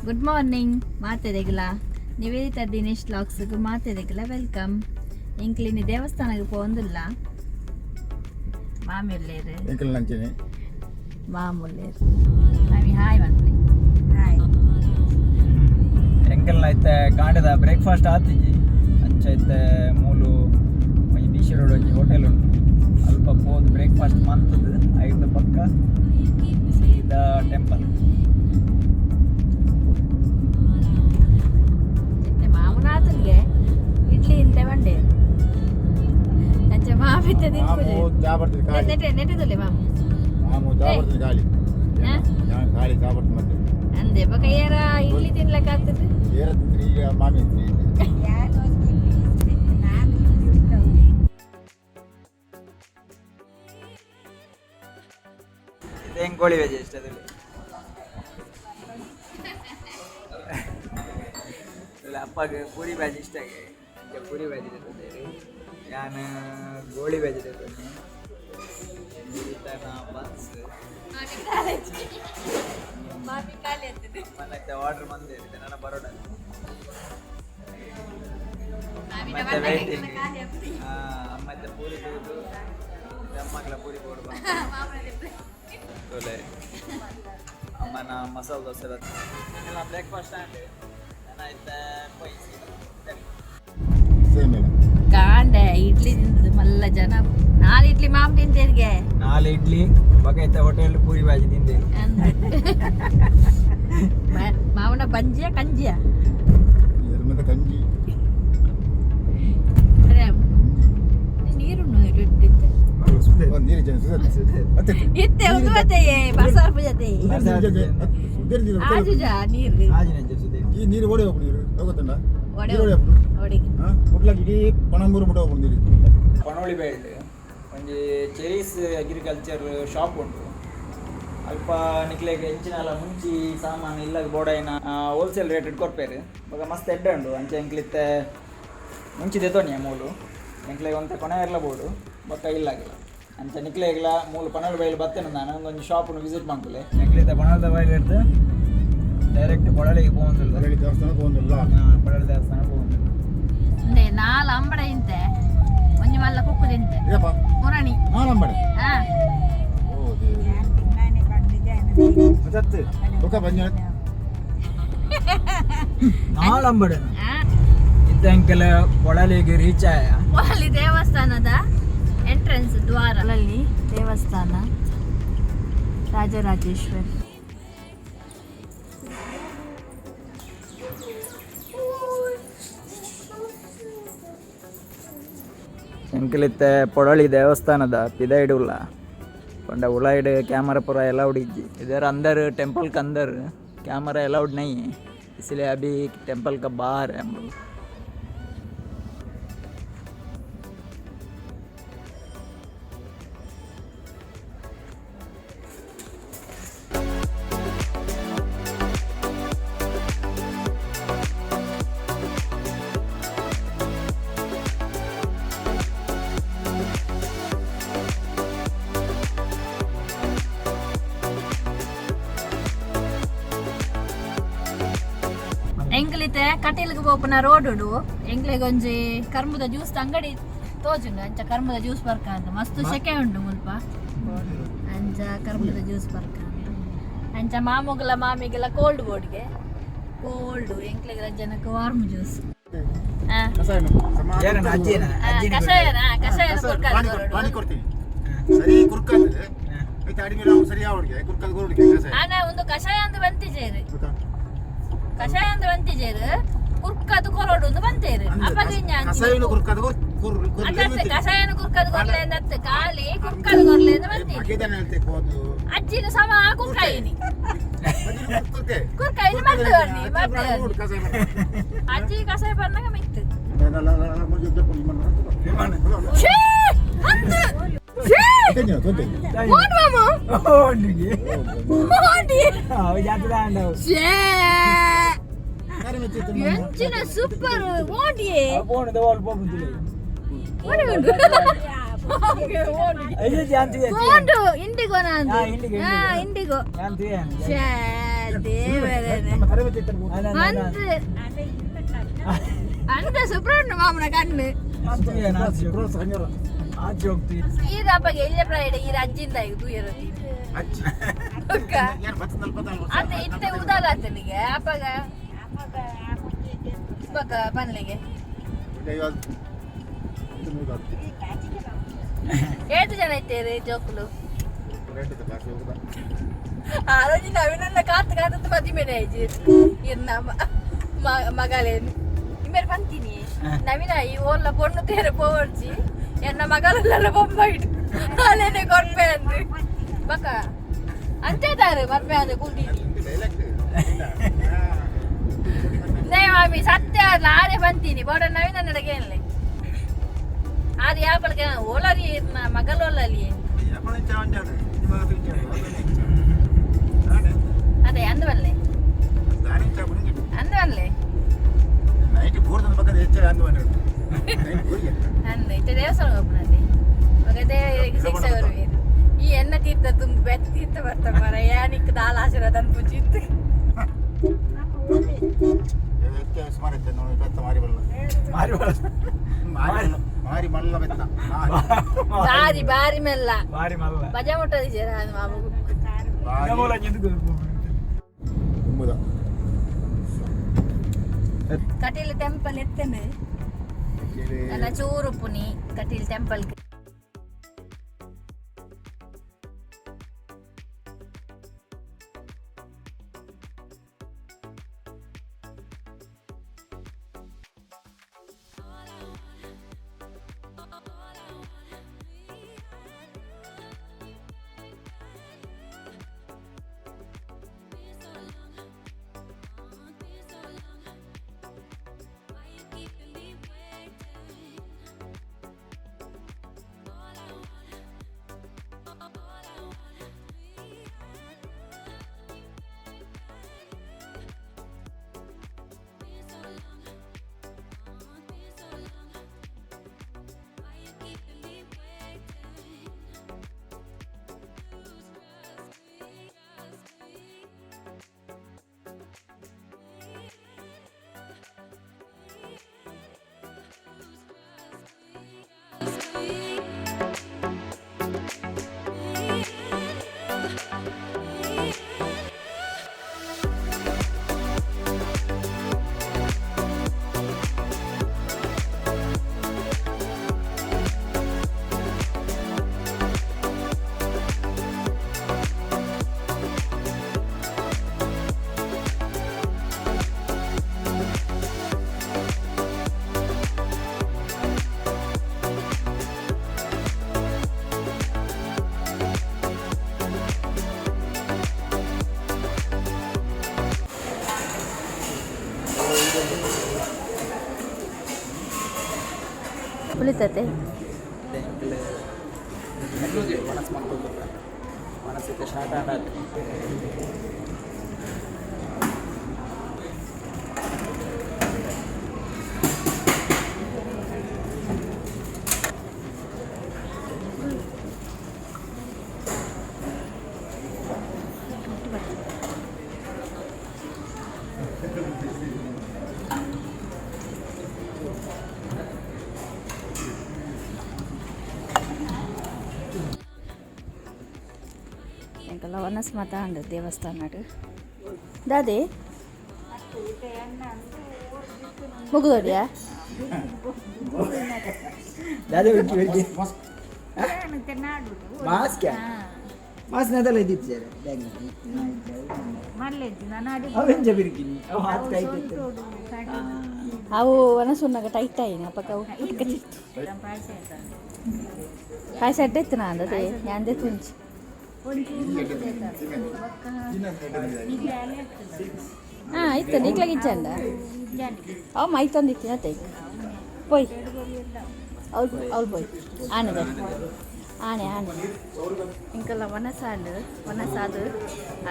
Good morning ಮಾತೆರೆಗ್ಲ ನಿವೇದಿತ ದಿನೇಶ್ ಲಾಕ್ಸ್ಗ್ ಮಾತೆರೆಗ್ಲ welcome. ಎಂಕ್ಲಿನಿ ದೇವಸ್ಥಾನಕ್ಕೆ ಪೋಂದಿಲ್ಲ ಮಾಮಿಲ್ಲೇರು. ಎಂಕಲ್ ನಂಚಿನಿ. ಮಾಮೂಲೇರು. ಮಾಮಿ ಹಾಯ್ ಮನ್ಪ್ಲೆ. ಹಾಯ್. ಎಂಕಲ್ನ ಐತೆ ಕಾಂಡದ ಬ್ರೇಕ್ಫಾಸ್ಟ್ ಆತಿಜಿ. ಅಂಚ ಐತೆ ಮೂಲು ಒಂಜಿ ಬೀಚ್ ರೋಡ್ ಒಂಜಿ ಹೋಟೆಲ್ ಉಂಟು, ಅಲ್ಪ ಪೋದು ಬ್ರೇಕ್ಫಾಸ್ಟ್ ಮಂತದ್ದು ಐದು ಪಕ್ಕ ಸೀದಾ ಟೆಂಪಲ್. ಇತ್ತೆ ಮಾಮುನಾಥನ್ಗೆ ಇಡ್ಲಿ ಇಂತೆ ಬಂಡೆ ಅಂಚ ಮಾಮಿತ್ತೆ. ಮಾಮು ಚಾ ಬರ್ತದೆ ಖಾಲಿ. ನೆಟ್ಟೆ ನೆಟ್ಟೆದುಲ್ಲೆ ಮಾಮು. ಮಾಮು ಚಾ ಬರ್ತದೆ ಖಾಲಿ. ಹಾ? ನಾನು ಖಾಲಿ ಚಾ ಬರ್ತದೆ ಮತ್ತೆ. ಅಂದೆ ಬೊಕ ಏರ ಇಡ್ಲಿ ತಿನ್ಲಕ್ಕ ಆಗ್ತದೆ. ಏರ ತಿಂತ್ರಿ ಈಗ ಮಾಮಿ ಇತ್ರಿ. ನಾನು. ಇದು ಹೆಂಗೆ ಗೋಳಿ ವೆಜ್ ಇಷ್ಟ ಅದರಲ್ಲಿ ಇಲ್ಲ. ಅಪ್ಪಗೆ ಪೂರಿ ಬ್ಯಾಜ್ ಇಷ್ಟ ಆಗಿ ಅಂಚ ಪೂರಿ ಬ್ಯಾಜ್ ಇರ್ತದೆ. ಯಾನ್ ಗೋಳಿ ಬ್ಯಾಜ್ ಇರ್ತದೆ. ಬನ್ಸ್. ಮಾಮಿ ಖಾಲಿ ಆಗ್ತದೆ. ಮತ್ತೆ ಆರ್ಡರ್ ಬಂದಿದೆ ನನ್ನ ಬರೋಡ. ಮತ್ತೆ ವೈಟಿಂಗ್. ಮತ್ತೆ ಪೂರಿ ಕೊಡುದು, ಅಮ್ಮಗಳ ಪೂರಿ ಕೊಡುವ ತೋಲೆ. ಅಮ್ಮನ ಮಸಾಲೆ ದೋಸೆ ಎಲ್ಲ ಬ್ರೇಕ್ಫಾಸ್ಟ್ ಆಂಡ್ ನಾನು ಪೋಯಿ. ಸೇಮ್ ಇಲ್ಲ. ಕಾಂಡೆ ಇಡ್ಲಿ ತಿಂದದು ಮಲ್ಲ ಜನ. ನಾಲ್ ಇಡ್ಲಿ ಮಾಮ್ ತಿಂತೇರಿಗೆ. ನಾಲ್ ಇಡ್ಲಿ ಬಗೈತ ಹೋಟೆಲ್ ಪೂರಿ ಬಾಜಿ ತಿಂದೆ. ಮಾವನ ಬಂಜಿಯ ಕಂಜಿಯ. ಇದ್ರ ಮತ್ತೆ ಕಂಜಿ. ಅರೆ, ನೀರು ಇಟ್ಟಿತ್ತೆ. ಒಂದು ನೀರು ಜನ ಸುಧಾರಿಸಿ. ಮತ್ತೆ ಇತ್ತೆ ಒಂದು ಮತ್ತೆ ಬಸವ ಜೊತೆ. ಆಜುಜ ನೀರು. ಈ ನೀರು ಓಡಿ ಹೋಗ್ಬಿಡು, ನೀರು ಹೋಗುತ್ತಂಡ. ಒಡೆ. ನೀರು ಓಡಿ ಹೋಗ್ಬಿಡು. ಒಡಿಗೆ. ಹಾಂ, ಕುಡ್ಲಾಗ ಇಡೀ ಪಣಂಬೂರು ಮುಟ್ಟ ಹೋಗ್ಬಿಡು ನೀರು. ಪಣೋಳಿ ಬೆಲ್ಟ್ ಒಂಜಿ ಚೆರೀಸ್ ಅಗ್ರಿಕಲ್ಚರ್ ಶಾಪ್ ಉಂಟು. ಅಲ್ಪ ನಿಕ್ಲೆಗ್ ಎಂಚಿನಲ ಮುಂಚಿ ಸಾಮಾನು ಇಲ್ಲಾಗ ಬೋಡಾಯಿನ ಹೋಲ್ಸೇಲ್ ರೇಟ್ ಕೊರ್ಪೇರು. ಬೊಕ ಮಸ್ತ್ ಎಡ್ಡೆ ಉಂಡು. ಅಂಚೆ ಎಂಕ್ಲಿತ್ತೆ ಮುಂಚಿ ದೆತೋನಿಯ ಮೂಲು ಎಂಕ್ಲೆಗ್ ಒಂತೆ ಕೊನೆ ಇರ್ಲ ಬೋಡು ಬೊಕ್ಕ ಇಲ್ಲಾಗಿಲ್ಲ. ಅಂಚೆ ನಿಕ್ಲೆಗ್ಲ ಮೂಲು ಪಣೋಳಿ ಬೈಲ್ ಬತ್ತೇನೆ ನಾನು ಒಂದೊಂದು ಶಾಪ್ನು ವಿಸಿಟ್ ಮಾಡ್ಕೊಲೆ. ಎಂಕ್ಲಿತ್ತೆ ಪಣೋಳಿದ ಬೈಲ್ ಇರ್ದು ಡೈರೆಕ್ಟ್ ಪೊಳಲಿಗೆ ಪೋವೊಂದುಲ್ಲ. ಹೊರಳಿ ದೇವಸ್ಥಾನಕ್ಕೆ ಒಂದಿಲ್ಲ. ಪೊಳಲಿ ದೇವಸ್ಥಾನ ಪೋವೊಂದುಲ್ಲ. ಅಂದೆ ನಾಲ್ ಅಂಬಡ ಇಂತೆ, ಒಂಜಿ ಮಲ್ಲ ಕುಕ್ಕು ತಿಂತೆ. ಇದಪ್ಪ. ಪುರಣಿ. ನಾನಂಬಡೆ. ಹಾ. ಓ ದೇವ್ರೆ. ನಾನೇ ಬಂದಿದ್ದೇನೆ. ಮತ್ತೆ ಬೊಕ್ಕ ಬಂಜ. ನಾಲಂಬಡೆ. ಹಾ. ಇತ್ತ ಅಂಕೆಲ ಪೊಳಲಿಗೆ ರೀಚ್ ಆಯ. ಅಲ್ಲಿ ದೇವಸ್ಥಾನದ ಎಂಟ್ರೆನ್ಸ್ ದ್ವಾರ ಅಲ್ಲಿ ದೇವಸ್ಥಾನ ರಾಜರಾಜೇಶ್ವರಿ. ಎಂಕಲಿತ್ತೆ ಪೊಳಲಿ ದೇವಸ್ಥಾನದ ಪಿದೈಡ್ ಉಲ್ಲ ಪಂಡ ಉಳೈಡ್ ಕ್ಯಾಮರಾ ಪೂರ अलाउड इज्जी. इधर अंदर टेंपल के अंदर कैमरा अलाउड नहीं है, इसलिए अभी टेंपल का बाहर है हम लोग. ಎಂಕ್ಲಿತೆ ಕಟೀಲ್ಗೆ ಪೋಪುನ ರೋಡ್ ಉಡು. ಎಂಕ್ಲೆಗ್ ಒಂಜಿ ಕರ್ಮದ ಜ್ಯೂಸ್ ಅಂಗಡಿ ತೋಜುಂಡು. ಅಂಚ ಕರ್ಮದ ಜ್ಯೂಸ್ ಬರ್ಕ ಅಂತ. ಮಸ್ತ್ ಸೆಕೆ ಉಂಡು ಮುಲ್ಪ. ಅಂಚ ಕರ್ಮದ ಜ್ಯೂಸ್ ಬರ್ಕ ಅಂತ. ಅಂಚ ಮಾಮುಗಲ ಮಾಮಿಗೆಲ್ಲ ಕೋಲ್ಡ್ ಬೋರ್ಡ್ಗೆ ಕೋಲ್ಡ್, ಎಂಕ್ಲೆಗ್ ಜನಕ್ಕೆ ವಾರ್ಮ್ ಜ್ಯೂಸ್. ಕಷಾಯ. ಯಾರನ್ನ? ಅಜ್ಜಿನ? ಅಜ್ಜಿನ? ಕಷಾಯನ ಕಷಾಯ. ಪಾಣಿ ಕೊಡ್ತೀನಿ ಸರಿ ಕುರ್ಕಾದ್ರೆ ಐತೆ ಅಡಿಮೆ ನಾವು ಸರಿ ಅವಳಿಗೆ ಕುರ್ಕಾದ ಗೋರುಡಿಗೆ ಕಷಾಯ. ಆನ ಒಂದು ಕಷಾಯ ಅಂದ್ ಬಂತಿಜೇರು. ಗೊತ್ತಾ? ಕಷಾಯ ಅಂದ್ ಬಂತಿಜೇರು, ಕುರ್ಕದು ಕೊರೊಡು ಒಂದು ಬಂತೇರು. ಅಪಗ ಇಂಜ ಕಷಾಯನು ಕುರ್ಕಾದ ಗೊರ್ ಕುರ್ ಕುರ್. ಅತ್ತೆ, ಕಷಾಯನ ಕುರ್ಕದು ಕೊರ್ಲೆ ಅಂದತ್ತೆ. ಖಾಲಿ ಕುರ್ಕದು ಕೊರ್ಲೆ ಅಂದ್ ಬಂತೀನಿ. ಮಗೆದಾನೆ ಹೇಳ್ತೆ ಹೋದು. ಅಜ್ಜಿನ ಸಮ ಕುರ್ಕಾಯಿನಿ. ಕುರ್ಕೆ. ಕುರ್ಕಾಯಿನಿ ಮತ್ತೆ ಬರ್ನಿ ಮತ್ತೆ ಬರ್ನಿ. ಕಷಾಯ. ಅಜ್ಜಿ ಕಷಾಯ ಬಂದಾಗ ಮಿತ್ತು. ಛೀ! ಅಂದು! ಛೀ! ಓಡ್ ಮಾಮ. ಓಡಿ. ಛೇ! ಎಂಚಿನ ಸೂಪರ್ ಓಡಿಯೇ. ಓಡಿ ಉಂಟು. ಓಡಿ. ಇಂಡಿಗೋ ನಾನು. ಹಾ, ಇಂಡಿಗೋ, ಹಾ. ಇಂಡಿಗೋ. ಇಂಡಿಗೋ. ಛೇ. ದೇವರೇ ಅಂತ ಸುಬ್ರಹ್ಮಣ್ಯ ಮಾಮನ ಕಣ್ಣು. ಆಚೆ ಹೋಗ್ತೀವಿ. ಈಗ ಅಪ್ಪಗೆ ಎಲ್ಲ ಪ್ರಾಯಡ ಈ ಅಜ್ಜಿಂದ ಈಗ ತೂಯರತಿ. ಅಜ್ಜಿ. ಅಕ್ಕ. ಯಾರು ಬತ್ತು 44 ವರ್ಷ. ಅತ್ತೆ ಇತ್ತೆ ಉದಾಗಾತನಿಗೆ ಅಪ್ಪಗ ಬಕ್ಕ ಪನ್ಲಿಗೆ. ಇದು ಮೂರು. ಏಟು ಜನ ಇತ್ತೇರಿ ಜೋಕುಲು? ರೇಟ್ ಇದೆ ಬಾಕಿ ಹೋಗುದಾ? ಆ ರೋಜಿ ನವೀನನ್ನ ಕಾತು ಕಾತು ಮದಿಮೆನೆ ಆಯ್ತು ಇರ್ನ ಮಗಳೇನು ಇಮೇಲೆ ಬಂತೀನಿ ನವೀನ ಈ ಓಲ್ಲ ಪೊಣ್ಣು ತೇರೆ ಪೋವರ್ಜಿ ಎನ್ನ ಮಗಳೆಲ್ಲ ಬೊಂಬೈಟ್ ಅಲ್ಲೇನೆ ಕೊರ್ಪೆ ಅಂದು ಬಕ್ಕ ಅಂಚೆ ತಾರೆ ಮರ್ಪೆ ಅಂದೆ ಕುಂಡಿ. ಇದು ಡೈಲಾಗ್. ನೇ ಮಾಮಿ ಸತ್ಯ ಅಲ್ಲ ಆರೆ ಬಂತೀನಿ ಬೋಡ ನವೀನ ನಡಗೆ ಏನ್ಲೆ ಆರು ಯಾಪಲ್ಗೆ ಓಲರಿ ಮಗಳೊಲ್ಲಲಿ. ಅದೇ ಅಂದ ಬಲ್ಲೆ ಅಂದ ಬಲ್ಲೆ. ನೈಟ್ ಬೋರ್ದ ಪಕ್ಕದ ಹೆಚ್ಚು ಅಂದು ನೈಟ್ ಬೋರಿಗೆ. ಅಂದ ಇತ್ತೆ ದೇವಸ್ಥಾನ ಹೋಗ್ನಲ್ಲಿ ಮಗದೇ ಶಿಕ್ಷೆ ಬರುವೇನು ಈ ಎನ್ನ ತೀರ್ಥ ತುಂಬ ಬೆತ್ತ ತೀರ್ಥ ಬರ್ತ ಮರ ಯಾನಿಕ್ ದಾಲ ಆಶೀರ್ವಾದ ಅನ್ಪುಜಿತ್ತು. ಹೆಚ್ಚು ಸುಮಾರು ಹೆಚ್ಚು ನೋಡಿ ಬೆತ್ತ ಮಾರಿ ಬಲ್ಲ. ಮಾರಿ ಬಲ್ಲ. ಮಾರಿ ಮಲ್ಲ ಮಾರಿ ಮಲ್ಲ ಬೆತ್ತ ಮಾರಿ. ಬಾರಿ ಬಾರಿ ಮೆಲ್ಲ. ಮಾರಿ ಮಲ್ಲ. ಬಜಾ ಮುಟ್ಟದಿ ಜರ ಮಾಮಗು. ಬಾರಿ ತುಂಬುದ. ಕಟೀಲ್ ಟೆಂಪಲ್ ಎತ್ತನೆ ಅಲ್ಲ ಚೂರು ಪುನಿ ಕಟೀಲ್ ಟೆಂಪಲ್. ಪುಳಿತತೆ. ಮನಸ್ಸು ಮಾಡ್ಕೊಂಡು ಮನಸ್ಸಿಗೆ ಶಾರ್ಟ್ ಆ್ಯಂಡ್ ಎಂಕಲ್ಲ ವನಸ್ ಮಾತ ಅಂಡು ದೇವಸ್ಥಾನ ದಾದೆ ಮುಗುದೋಡಿಯಾ? ದಾದೆ ಬಿಟ್ಟು ಬಿಟ್ಟು ಮಾಸ್ಕ್ ಮಾಸ್ಕ್ ಅದೆಲ್ಲ ಇದ್ದಿತ್ತು ಸರ್ ಬ್ಯಾಗ್. ಅವೆಂಜ ಬಿರ್ಕಿನಿ ಅವು ಹಾತ್ ಕೈ. ಅವು ವನಸುನ್ನಾಗ ಟೈಟ್ ಆಯಿನ ಅಪಕ ಅವು ಪಾಯಸ ಅಡ್ಡ ಇತ್ತು ನಾನು ಅದೇ ಯಾಂದೆ ತುಂಚಿ. ಹಾಂ ಇತ್ತು ನೀಕ್ಲಾಗ ಇಚ್ಚಂಡ ಅವು ಮೈ ತಂದಿತ್ತು ಅತ್ತೆ ಪೋಯ್ ಅವ್ಳು ಅವ್ಳು ಪೋಯ್ ಆನೆದ ಆನೆ ಆನೆ ಇಂಕಲ್ಲ ವನಸಾಂಡ್ ವನಸಾದು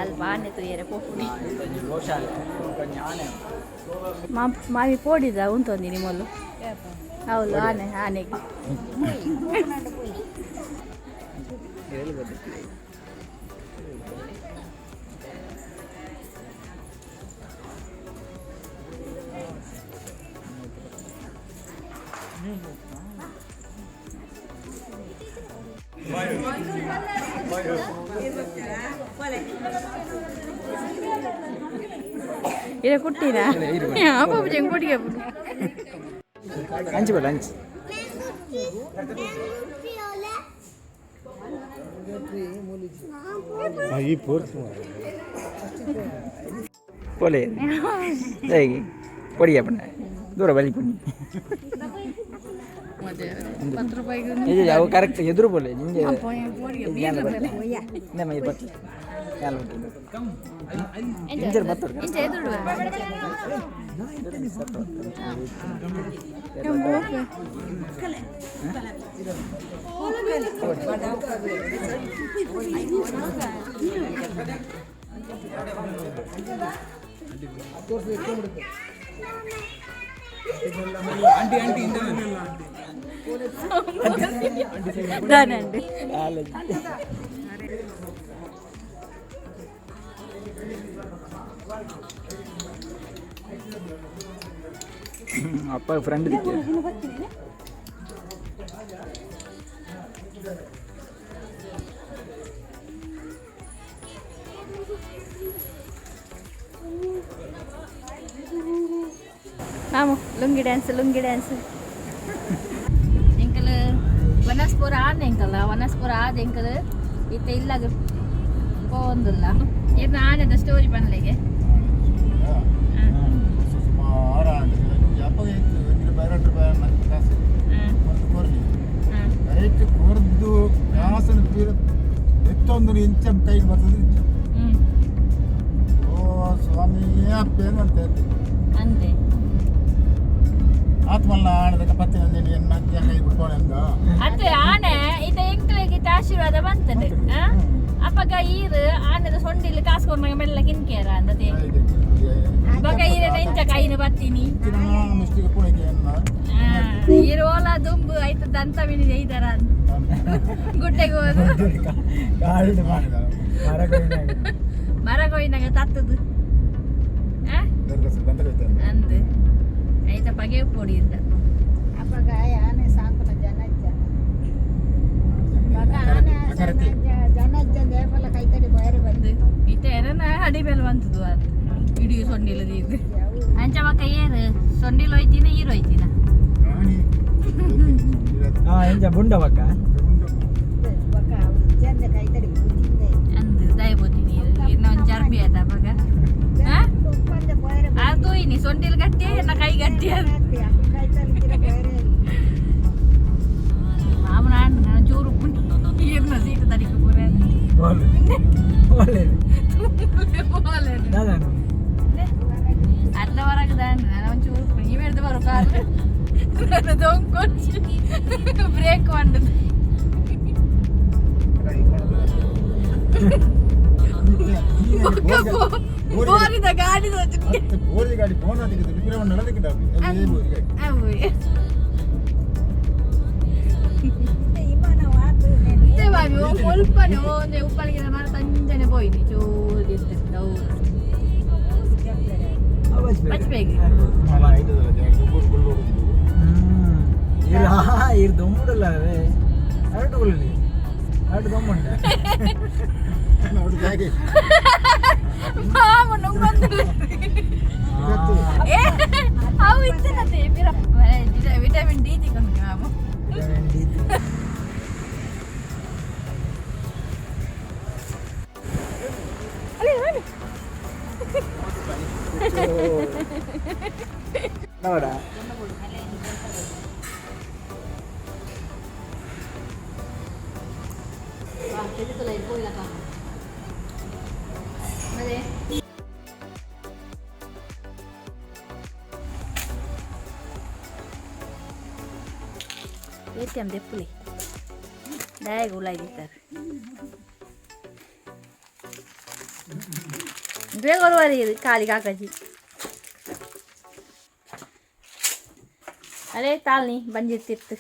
ಅಲ್ಪ ಆನೆ ತುಯ್ಯರೆ ಪೋಪುನಿ. ಗೋಶಾಲೆ ಕೊಂಚ ಆನೆ. ಮಾ ಮಾವಿ ಪೋಡಿದ ಉಂಟೊಂದಿ ನಿಮ್ಮಲ್ಲು ಹೌದು ಆನೆ ಆನೆಗೆ. ಎಲ್ಲಿ ಗೊತ್ತಿಲ್ಲ. ಇರ ಕುಟ್ಟಿನ ಅಪ್ಪ ಕೊಟ್ಟಿಗೆ ಅಂಚು ಬೇಡ ಅಂಚು ಈ ಪೋರ್ಸ್ ಪೋಲೆ ಹೇಗೆ ಪೊಡಿ ಅಪ್ಪಣ ದೂರ ಬಲಿ ಪುಣಿ ಅವು ಕರೆಕ್ಟ್ ಎದುರು ಬೋಲೆ ನಿಂಗೆ ನಮ್ಮ ಬತ್ತು ಇಂಜರ್ ಬತ್ತು ಅಪ್ಪ ಫ್ರೆಂಡ್ ದಿಕ್ಕೆ ಮಾಮು ಲುಂಗಿ ಡ್ಯಾನ್ಸ್ ಲುಂಗಿ ಡ್ಯಾನ್ಸ್ ಎಂಕಲ್ ವನಸ್ಪುರ ಆದ ಎಂಕಲ್ಲ ವನಸ್ಪುರ ಆದ ಎಂಕಲ್ ಇತ್ತ ಇಲ್ಲಾಗ ಪೋಂದುಲ್ಲ ಇದು ಆನೆದ ಸ್ಟೋರಿ ಪನ್ಲೆಗೆ. ಸುಮಾರು ಅಪ್ಪಗೆ ಇತ್ತು 1 ರೂಪಾಯಿ 2 ರೂಪಾಯಿ ಮತ್ತೆ ಕಾಸು ಒಂದು ಕೊರ್ಲಿ ಕರೆಕ್ಟ್ ಕೊರ್ದು ಕಾಸನ್ನು ತೀರ ಎತ್ತೊಂದು ಇಂಚ ಕೈಗೆ ಬರ್ತದೆ ಇಂಚ. ಓ ಸ್ವಾಮಿ ಅಪ್ಪ ಏನು ಅಂತ ಅಂದೆ. ಆತ್ಮಲ್ಲ ಆಣದಕ್ಕೆ ಪತ್ತೆ ಅಂದೇಳಿ ಎನ್ನ ಕೈ ಬಿಡ್ಕೊಳ್ಳಿ ಅಂದ. ಅತ್ತೆ ಆನೆ ಇತ್ತ ಎಂಕಲಿಗೆ ಇತ್ತ ಆಶೀರ್ವಾದ ಬಂತದೆ. ಅಪ್ಪಗ ಈರು ಆನೆದ ಸೊಂಡಿಲ್ ಕಾಸ್ಕೊಂಡ್ ಮೆಲ್ಲ ಕಿನ್ಕೇರ ಅಂದತೆ. ಬಗ ಈರನ ಇಂಚ ಕೈನ ಬತ್ತೀನಿ. ಮಿಸ್ಟಿಗೆ ಪುಣಿಗೆ ಎನ್ನ. ಈರು ಓಲ ದುಂಬು ಆಯ್ತು ದಂತ ಮಿನಿ ಐದಾರ ಗುಡ್ಡೆಗೆ ಹೋದು. ಮರ ಕೊಯ್ನಾಗ ತತ್ತದು ಅಂದು ಐತ ಪಗೆ ಪೊಡಿ ಇಂದ. ಅಪ್ಪಗ ಆನೆ ಸಾಕುನ ಜನಜ್ಜ ಬಗ ಆನೆ ಜನಜ್ಜ ದೇಪಲ ಕೈತಡಿ ಬಯರು ಬಂದು. ಇತ್ತ ಏನನ ಅಡಿ ಮೇಲೆ ಬಂತದು ಅದು ಇಡೀ ಸೊಂಡಿಲ ಇದು ಅಂಚ ಮಕ್ಕ ಏರು ಸೊಂಡಿಲ್ ಹೋಯ್ತಿನ ಈರು ಹೋಯ್ತಿನ. ಎಂಜ ಬುಂಡ ಬಕ್ಕ. ಬಕ ಇಜ್ಜಂದೆ ಕೈತಡಿ ಬೂತಿಂದೆ. ಅಂದು ದಯ ಬೋತೀನಿ ಇನ್ನ ಒಂದು ಚರ್ಬಿ ಆತ ಮಗ. ಉಪ್ಪಂದೆ ಬಯರು. ಅದು ಇನಿ ಸೊಂಡಿಲ್ ಗಟ್ಟಿ ಎನ್ನ ಕೈ ಗಟ್ಟಿ ಅದು. ಕೈತಡಿ ಬಯರು. ಮಾಮನ ನಾನು ಚೂರು ಈರ್ನ ಸೀಟ್ ತಡಿಕೆ ಪೂರ. ಒಳ್ಳೆ ದಾದಾನು. ಅಲ್ಲ ಹೊರಗೆ ದಾನ ನಾನು ಒಂಚೂರು ನೀವು ಹಿಡ್ದು ಬರೋ ಕಾರ್ ನಾನು ದೊಂಕೊಚ್ಚಿ ಬ್ರೇಕ್ ಮಾಡಿದ್ದು. ಬೋರಿದ ಗಾಡಿ. ಬೋರಿ ಗಾಡಿ ಫೋನ್ ಅದಕ್ಕೆ ವಿಗ್ರಹ ನಡೆದಕ್ಕೆ ಬೋರಿ ಗಾಡಿ. ವಿಮಾನ ವಾತು. ಬಾಬಿ ಒಲ್ಪನೆ ಒಂದೇ ಉಪ್ಪಳಿಗೆ ಮರ ಸಂಜನೆ ಪೋಯಿನಿ ಚೂರು ಇತ್ತು. ಬಚ್ಬೇಗ. ಇರ್ ದೊಮ್ಮುಡಲ್ಲ ಅರಟು ಗುಳ್ಳಿ ಅರಟು ದೊಮ್ಮುಂಡ. ಮಾಮ ನುಂಗೊಂದು ಏ ಅವು ಇತ್ತನತೆ ವಿಟಮಿನ್ ಡಿ ತಿಕೊಂಡು ಮಾಮ. ನೋಡ. ಎ.ಟಿ.ಎಂ ದೆಪ್ಪುಲಿ ದಾಯಗ ಉಲಾಯ್ದಿತ್ತಾರೆ ಬೇಗ ಬರುವಾರಿ ಖಾಲಿ ಕಾಕಾಜಿ. ಅರೇ ತಾಳ್ನಿ ಬಂಜಿತ್ತಿತ್ತು.